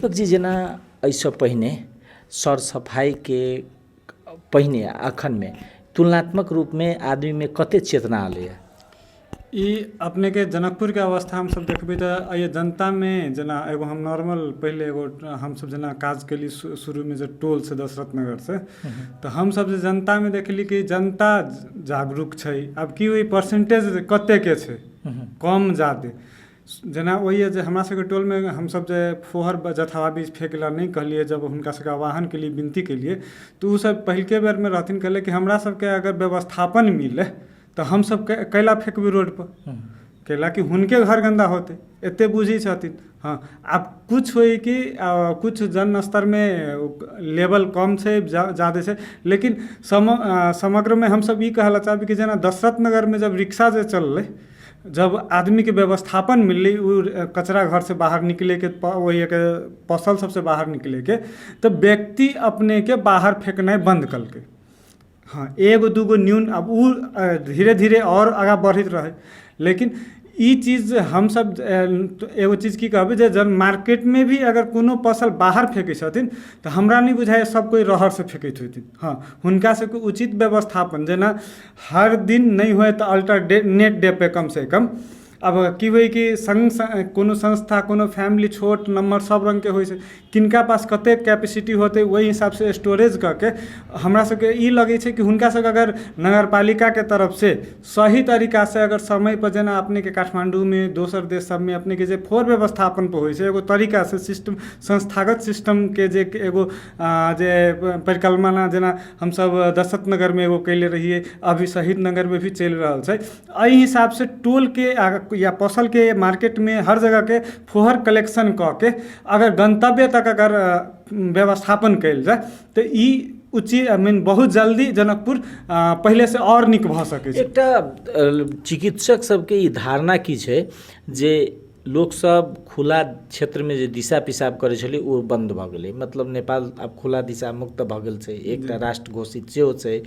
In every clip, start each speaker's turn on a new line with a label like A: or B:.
A: दीपक जी, जेना एहिसँ पहिने सरसफाइके पहिने आ अखनमे तुलनात्मक रूपमे आदमीमे कते चेतना एलैए?
B: ई अपनेके जनकपुरके अवस्था हमसब देखबै तऽ एहि जनतामे जेना एगो हम नॉर्मल पहिले एगो हमसब जेना काज केली शुरूमे जे टोलसँ दशरथ नगरसँ, तऽ हमसब जे जनतामे देखली कि जनता जागरूक छै। आब की ओहि परसेंटेज कतेकके छै कम जादे, जेना ओहि जे हमरा सबके टोलमे हमसब जे फोहर जथावा बीज फेक लए नहि कहलियै, जब हुनका सबके आह्वान केलियै, विनती केलियै, तऽ ओसब पहिलके बेरमे रहथिन, कहलै कि हमरा सबके अगर व्यवस्थापन मिलै तऽ हमसब कैला फेकबै रोडपर, कैला कि हुनके घर गन्दा होतै, एते बुझै छथिन। हँ, आब किछु होइ कि किछु जन स्तरमे लेवल कम छै, जादे छै, लेकिन समग्रमे हमसब ई कहऽ लए चाहबै कि जेना दशरथ नगरमे जब रिक्शा जे चललै, जब आदमीके व्यवस्थापन मिललै ओ कचरा घरसँ बाहर निकलैके, ओहिके पसल सबसँ बाहर निकलैके, तऽ व्यक्ति अपनेके बाहर फेकनाइ बन्द केलकै। हँ, एगो दूगो न्यून, आब ओ धीरे धीरे आओर आगाँ बढ़ैत रहै। लेकिन ई चीज हमसब एगो चीज की कहबै जे जब मार्केटमे भी अगर कोनो पसल बाहर फेकै छथिन तऽ हमरा नहि बुझाइए सब कोइ रहरसँ फेकैत होथिन। हँ, हुनका सबके उचित व्यवस्थापन जेना हर दिन नहि होइ तऽ अल्टरनेट डे पे कमसँ कम। आब की होइ कि सङ्ग कोनो संस्था, कोनो फैमिली छोट नम्हर सब रङ्गके होइ छै, किनका पास कतेक कैपेसिटी होतै ओहि हिसाबसँ स्टोरेज कऽ के हमरा सबके ई लगै छै कि हुनका सबके अगर नगरपालिकाके तरफसँ सही तरीकासँ अगर समयपर, जेना अपनेके काठमाण्डूमे, दोसर देश सबमे अपनेके जे फोर व्यवस्थापनपर होइ छै, एगो तरीकासँ सिस्टम, संस्थागत सिस्टमके जे एगो जे परिकल्पना जेना हमसब दशरथ नगरमे एगो कयले रहियै, अभी शहीद नगरमे भी चलि रहल छै, एहि हिसाबसँ टोलके या पसलके मार्केटमे हर जगहके फोहर कलेक्शन कऽ के अगर गन्तव्य तक अगर व्यवस्थापन कयल जाय तऽ ई उचित, I mean बहुत जल्दी जनकपुर पहिलेसँ आओर नीक भऽ सकै छै।
A: एकटा चिकित्सक सबके ई धारणा की छै जे लोकसब खुला क्षेत्रमे जे दिशा पिसाब करै छलै ओ बन्द भऽ गेलै, मतलब नेपाल आब खुला दिशा मुक्त भऽ गेल छै, एकटा राष्ट्र घोषित सेहो छै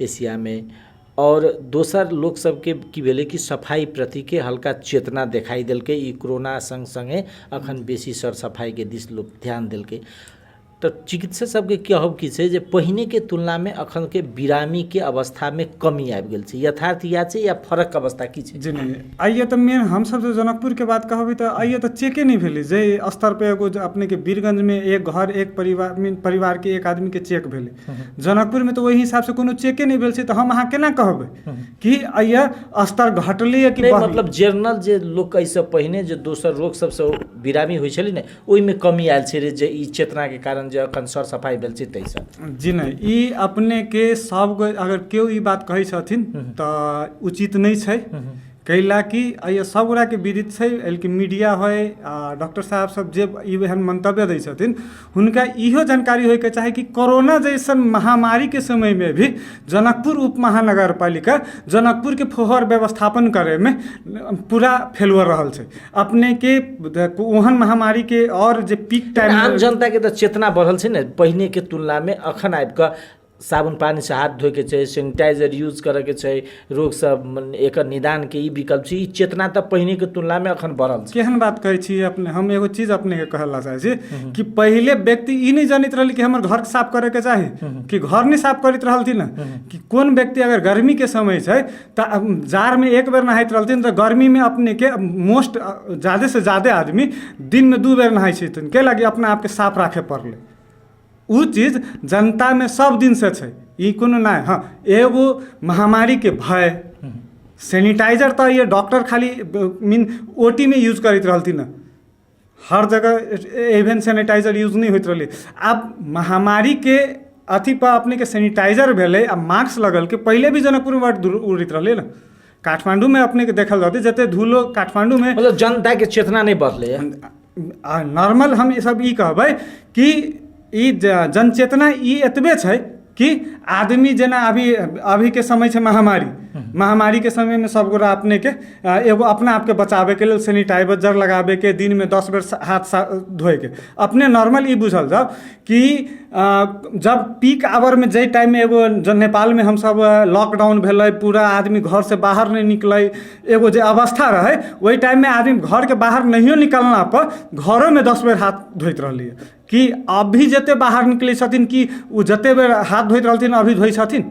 A: एशियामे। आओर दोसर लोकसबके की भेलै कि सफाइ प्रतिके हल्का चेतना देखाइ देलकै ई कोरोना सङ्ग सङ्गे, अखन बेसी सर सफाइके दिस लोक ध्यान देलकै। तऽ चिकित्सक सबके कहब की छै जे पहिनेके तुलनामे अखनके बिरामीके अवस्थामे कमी आबि गेल छै, यथार्थ इएह छै या फरक अवस्था की छै?
B: जी नहि, आइए तऽ मेन हमसब जे जनकपुरके बात कहबै तऽ आइए तऽ चेके नहि भेलै जे स्तर पर एगो अपनेके वीरगंजमे एक घर एक परिवार मीन परिवारके एक आदमीके चेक भेलै, जनकपुरमे तऽ ओहि हिसाबसँ कोनो चेके नहि भेल छै, तऽ हम अहाँ केना कहबै कि आइए स्तर घटलैए कि
A: नहि? मतलब जनरल जे लोक एहिसँ पहिने जे दोसर रोग सबसँ बिरामी होइ छलै ने, ओहिमे कमी आयल छै रे जे ई चेतनाके कारण जे अखन सर सफाइ भेल छै ताहिसँ?
B: जी नहि, ई अपनेके सब अगर केओ ई बात कहै छथिन तऽ उचित नहि छै, कैला कि एहि सब गोटाके विदित छै कि मीडिया होइ आ डॉक्टर साहब सब जे ई एहन मंतव्य दै छथिन, हुनका इहो जानकारी होइके चाही कि कोरोना जैसन महामारीके समयमे भी जनकपुर उप महानगरपालिका जनकपुरके फोहर व्यवस्थापन करैमे पूरा फेलुअर रहल छै। अपनेके ओहन महामारीके आओर जे पीक टाइम
A: आम जनताके तऽ चेतना बढ़ल छै ने पहिनेके तुलनामे, अखन आबि कऽ साबुन पानीसँ हाथ धोइके छै, सेनिटाइजर यूज करैके छै, रोगसँ एकर निदानके ई विकल्प छै, ई चेतना तऽ पहिनेके तुलनामे अखन बढ़ल छै।
B: केहन बात कहै छी अपने! हम एगो चीज अपनेके कहै लए चाहै छी कि पहिले व्यक्ति ई नहि जनैत रहलै कि हमर घर साफ करैके चाही, कि घर नहि साफ करैत रहलथिन हँ, कि कोन व्यक्ति अगर गर्मीके समय छै तऽ जाड़मे एक बेर नहाइत रहलथिन, तऽ गर्मीमे अपनेके मोस्ट जादेसँ जादे आदमी दिनमे 2 बेर नहाइ छथिन, कै लागी अपना आपके साफ राखै पड़लै। ओ चीज जनतामे सब दिनसँ छै, ई कोनो नहि। हँ, एगो महामारीके भय, सेनिटाइजर तऽ ये डॉक्टर खाली मीन ओ टी मे यूज करैत रहलथिन हँ, हर जगह इवेन सेनिटाइजर यूज नहि होइत रहलै। आब महामारीके अथी पर अपनेके सेनिटाइजर भेलै आ मास्क लगलकै। पहिले भी जनकपुरमे बड्ड धूल उड़ैत रहलै ने, काठमाण्डूमे अपनेके देखल रहतै जते धूलो काठमाण्डूमे।
A: मतलब जनताके चेतना नहि बढ़लै?
B: आ नॉर्मल हम सब ई कहबै कि ई जनचेतना ई एतबे छै कि कि आदमी जेना अभी अभीके समय छै महामारी, महामारीके समयमे सभगोरा अपनेके एगो अपना आपके बचाबैके लेल सैनिटाइजर लगाबैके, दिनमे 10 बेर हाथ धोएके। अपने नॉर्मल ई बुझल जाउ कि जब पीक आवरमे जाहि टाइममे एगो जब नेपालमे हमसभ लॉकडाउन भेलै, पूरा आदमी घरसँ बाहर नहि निकलै, एगो जे अवस्था रहै ओहि टाइममे आदमी घरके बाहर नहियो निकलला पर घरोमे 10 बेर हाथ धोइत रहलियै। कि अभी जते बाहर निकलै छथिन कि ओ जते बेर हाथ धोइत रहलथिन अभी धोइ छथिन?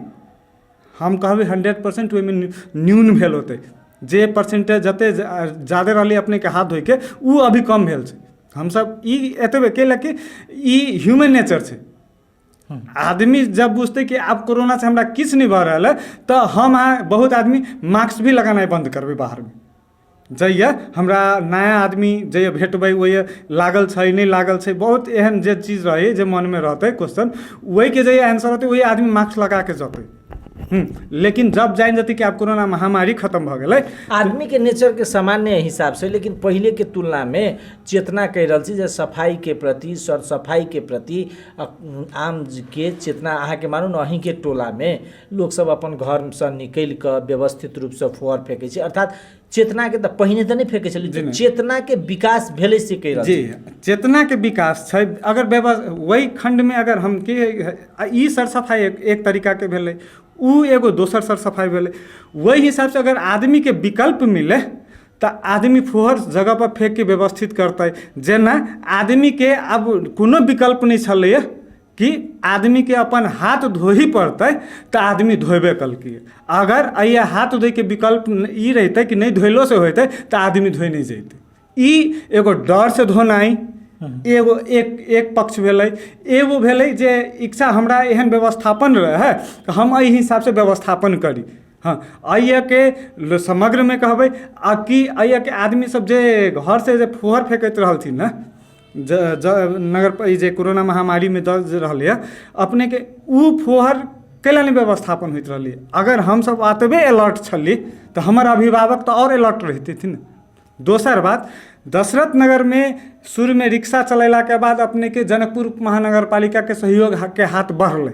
B: हम कहबै 100% ओहिमे न्यून भेल होतै। जे परसेंटेज जते जादे रहलै अपनेके हाथ धोइके ओ अभी कम भेल छै। हमसब ई एतबे कैला कि ई ह्यूमन नेचर छै। आदमी जब बुझतै कि आब कोरोना से हमरा किछु नहि भऽ रहल है तऽ हम अहाँ बहुत आदमी मास्क भी लगेनाइ बन्द करबै। बाहरमे जइए हमरा नया आदमी जइए भेटबै, ओहि लागल छै नहि लागल छै, बहुत एहन जे चीज रहै जे मनमे रहतै क्वेश्चन, ओहिके जे आंसर रहतै ओहि आदमी मास्क लगाके जेतै। लेकिन जब जानि जेतै कि आब कोरोना महामारी खतम भऽ गेलै।
A: आदमीके नेचरके सामान्य हिसाबसँ, लेकिन पहिलेके तुलनामे चेतना कहि रहल छी जे सफाइके प्रति, सर सफाइके प्रति आम के चेतना अहाँके मानू ने अहीँके टोलामे लोकसभ अपन घरसँ निकलि कऽ व्यवस्थित रूपसँ फोहर फेकै छै, अर्थात चेतनाके तऽ पहिने तऽ नहि फेकै छलै, चेतनाके विकास भेलै से कहि रहल
B: जी। चेतनाके विकास छै। अगर वही खण्डमे अगर हम के ई सर सफाइ एक तरीकाके भेलै, ओ एगो दोसर सर सफाइ भेलै, ओहि हिसाबसँ अगर आदमीके विकल्प मिले तऽ आदमी फोहर जगह पर फेंकके व्यवस्थित करतै। जेना आदमीके आब कोनो विकल्प नहि छलैए कि आदमीके अपन हाथ धोही पड़तै तऽ आदमी धोबे कलकै। अगर एहि हाथ धोइके विकल्प ई रहितै कि नहि धोइलोसँ होइतै तऽ आदमी धोइ नहि जैतै। ई एगो डरसँ धोनाइ एगो एक एक पक्ष भेलै, एगो भेलै जे इच्छा हमरा एहन व्यवस्थापन रहै तऽ हम एहि हिसाबसँ व्यवस्थापन करी। हँ, एहिके समग्रमे कहबै आ कि एहिके आदमी सब जे घरसँ जे फोहर फेकैत रहलथिन ने नगर ई जे कोरोना महामारीमे दऽ जे रहलैए अपनेके, ओ फोहर कैला नहि व्यवस्थापन होइत रहलै? अगर हमसब एतबे अलर्ट छली तऽ हमर अभिभावक तऽ आओर अलर्ट रहितथिन। दोसर बात, दशरथ नगरमे शुरूमे रिक्शा चलेलाके बाद अपनेके जनकपुर महानगरपालिकाके सहयोगके हाथ बढ़लै,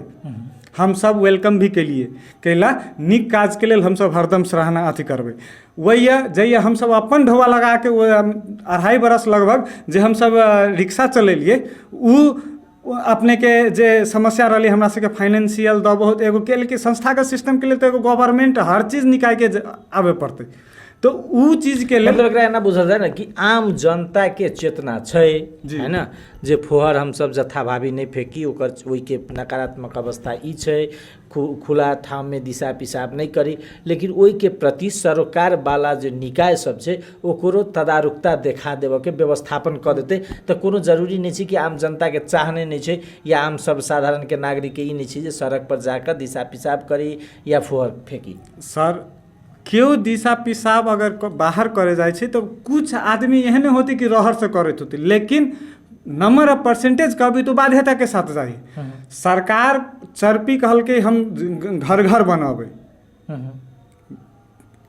B: हमसब welcome भी केलिए, कैला नीक काजके लेल हमसब हरदम सराहना अथी करबै। वही जहिया हमसब अपन ढोआ लगाके 2.5 बरस लगभग जे हमसब रिक्शा चलेलिए, ओ अपनेके जे समस्या रहलै हमरा सबके फाइनेंशियल दऽ बहुत एगो के कि संस्थागत सिस्टमके लेल तऽ एगो गवर्नमेंट हर चीज निकालके आबे पड़तै, तऽ ओ चीजके लेल
A: मतलब एकरा एना बुझल जाय ने कि आम जनताके चेतना छै है ने जे फोहर हमसब जथाभावी नहि फेकी, ओकर ओहिके नकारात्मक अवस्था ई छै, खुला ठाममे दिशा पिसाब नहि करी, लेकिन ओहिके प्रति सरोकारवाला जे निकाय सब छै ओकरो तदारुकता देखा देबऽके व्यवस्थापन कऽ देतै तऽ कोनो जरूरी नहि छै कि आम जनताके चाहने नहि छै या आम सर्वसाधारणके नागरिकके ई नहि छै जे सड़कपर जाकऽ दिशा पिसाब करी या फोहर फेकी।
B: सर, केओ दिशा पिसाब अगर बाहर करे जाइ छै तऽ कुछ आदमी एहने होतै कि रहरसँ करैत होतै, लेकिन नंबर ऑफ परसेंटेज कहबी तो बाध्यता के साथ जाइ। सरकार चरपी कहलकै हम घर घर बनबै,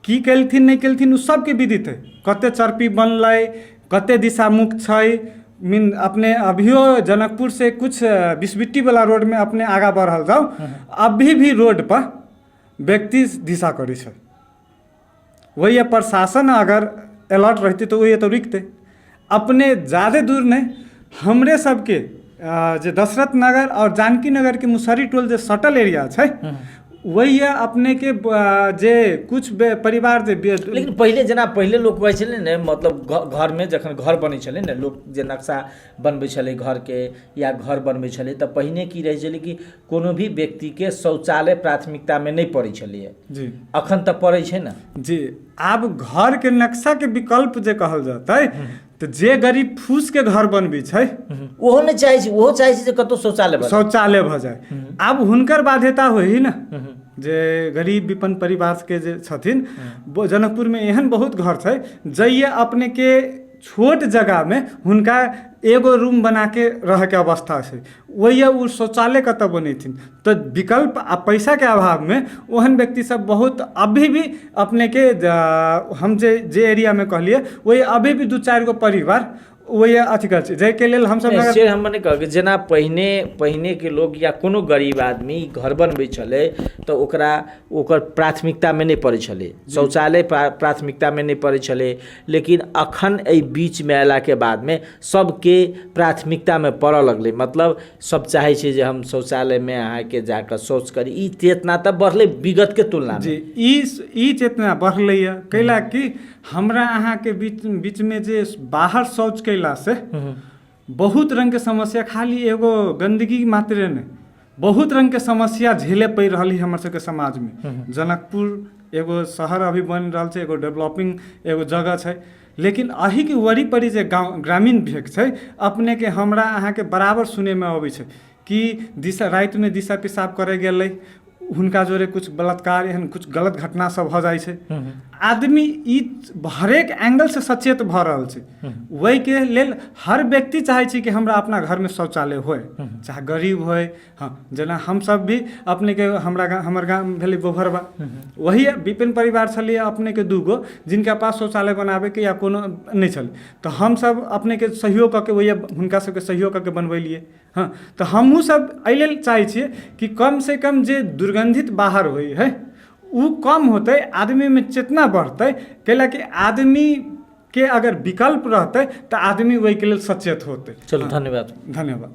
B: की केलथिन नहि केलथिन ओ सबके विदित है। कते चरपी बनलै, कते दिशा मुक्त छै, मीन अपने अभियो जनकपुर से कुछ बिसबिट्टी वाला रोड में अपने आगा बढ़ल जाउ, अभी भी रोड पर व्यक्ति दिशा करै छै। वही प्रशासन अगर अलर्ट रहतै तऽ ओहि तऽ रुकतै। अपने जादे दूर नहि, हमरे सबके जे दशरथ नगर आओर जानकी नगरके मुसहरी टोल जे सटल एरिया छै, वही अपनेके जे कुछ परिवार जे
A: लेकिन पहिले जेना पहिले लोक कहै छलै ने, मतलब घरमे जखन घर बनै छलै ने, लोक जे नक्शा बनबै छलै घरके या घर बनबै छलै तऽ पहिने की रहै छलै कि कोनो भी व्यक्तिके शौचालय प्राथमिकतामे नहि पड़ै छलैए
B: जी।
A: अखन तऽ पड़ै छै ने
B: जी। आब घरके नक्शाके विकल्प जे कहल जेतै तऽ जे गरीब फूसके घर बनबै छै
A: ओहो नहि चाहै छै, ओहो चाहै छै जे कतहु शौचालय भऽ जाय।
B: शौचालय भऽ जाय। आब हुनकर बाध्यता होइ ने जे गरीब विपन्न परिवारके जे छथिन, जनकपुरमे एहन बहुत घर छै जइए अपनेके छोट जगहमे हुनका एगो रूम बनाके रहैके अवस्था छै, ओहिए ओ शौचालय कतऽ बनेथिन? तऽ विकल्प आ पैसाके अभावमे ओहन व्यक्ति सब बहुत अभी भी अपनेके हम जे जे एरियामे कहलियै ओहि अभी भी 2-4 गो परिवार ओहि अथी करै छै, जाहिके लेल हमसब
A: नहि, से हम नहि कहब। जेना पहिने पहिनेके लोक या कोनो गरीब आदमी घर बनबै छलै तऽ ओकरा ओकर प्राथमिकतामे नहि पड़ै छलै, शौचालय प्राथमिकतामे नहि पड़ै छलै। लेकिन अखन एहि बीचमे अयलाके बादमे सबके प्राथमिकतामे पड़ऽ लगलै। मतलब सब चाहै छै जे हम शौचालयमे अहाँके जाकऽ शौच करी। ई चेतना तऽ बढ़लै विगतके तुलनामे।
B: जी, ई चेतना बढ़लैए, कैला कि हमरा अहाँके बीचमे जे बाहर शौच कयलासँ बहुत रङ्गके समस्या, खाली एगो गन्दगी मात्रे नहि, बहुत रङ्गके समस्या झेले पड़ि रहल है हमर सबके समाजमे। जनकपुर एगो शहर अभी बनि रहल छै, एगो डेवलपिंग एगो जगह छै, लेकिन एहिके वरीपरी जे गाँव ग्रामीण भेग छै, अपनेके हमरा अहाँके बराबर सुनैमे अबै छै कि दिशा रातिमे दिशा पेशाब करै गेलै, हुनका जोरे कुछ बलात्कार एहन कुछ गलत घटना सब भऽ जाइ छै। आदमी ई हरेक एंगलसँ सचेत भऽ रहल छै। ओहिके लेल हर व्यक्ति चाहै छै कि हमरा अपना घरमे शौचालय होय, चाहे गरीब होय। हँ, जेना हमसब भी अपनेके हमरा हमर गाम भेलै बोभरबा, वही विपिन परिवार छलियै अपनेके दूगो जिनका पास शौचालय बनाबैके या कोनो नहि छलै, तऽ हमसब अपनेके सहयोग कऽ के वही हुनका सबके सहयोग कऽ के बनबेलियै। हँ, तऽ हमहूँ सब एहि लेल चाहै छियै कि कमसँ कम जे दुर्गन्धित बाहर होइ है ओ कम होतै, आदमीमे चेतना बढ़तै। कैलाकि आदमीके अगर विकल्प रहतै तऽ आदमी ओहिके लेल सचेत होतै।
A: चलू, धन्यवाद।
B: धन्यवाद।